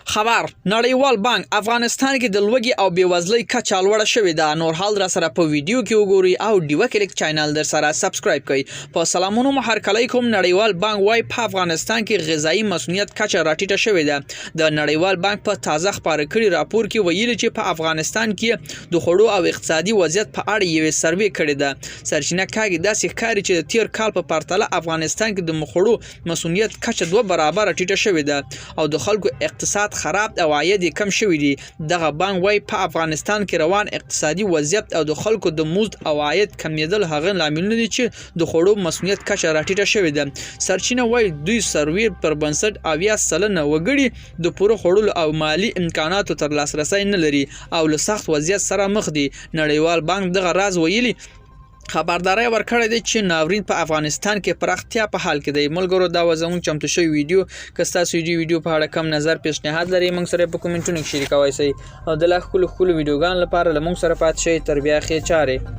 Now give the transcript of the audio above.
خبر، نړیوال بانک، افغانستان کې د لوږې او بېوزلۍ کچه لوړه شوې ده. نور حال را سره په ویډیو کې وګورئ او ډیوه کلیک چینل در سره سبسکرایب کړئ. په سلامونو مو هرکلی کوم. نړیوال بانک وایي په افغانستان کې غذایي مصونیت کچه راټیټه شوې ده. د نړیوال بانک په تازه خپاره کړي راپور کې ویلي چې په افغانستان کې د خوړو او اقتصادي وضعیت په اړه یوې سروې کړې ده. سرچینه کاږي داسې ښکاري چې د تیر کال په پرتله افغانستان کې د خوړو مصونیت کچه دوه برابره ټیټه شوې ده او د خلکو اقتصاد خراب او عاید یې کم شوی دی. دغه بانک وایي په افغانستان کې روان اقتصادي وضعیت او د خلکو د مزد او عاید کمیدل هغه لاملونه دي چې د خوړو مصونیت کچه راټیټه شوې ده. سرچینه وایي دوی سروې پر بنسټ 70% وګړي د پوره خوړلو او مالي امکاناتو تر لاسرسی نه لري او له سخت وضعیت سره مخ دي. نړیوال بانک دغه راز ویلي خبرداری ورکړی دی چې ناورین په افغانستان کې پراختیا په حال کې دی. ملګرو، دا و زموږ چمتو شوی ویډیو. که ستاسو د ویډیو په اړه کم نظر پیشنهاد لرئ، موږ سره په کومنټونو کې شریکوای شئ او د لا ښکلو ښکلو ویډیوګانو لپاره له موږ سره پاتې شئ. تر بیا ښې چارې.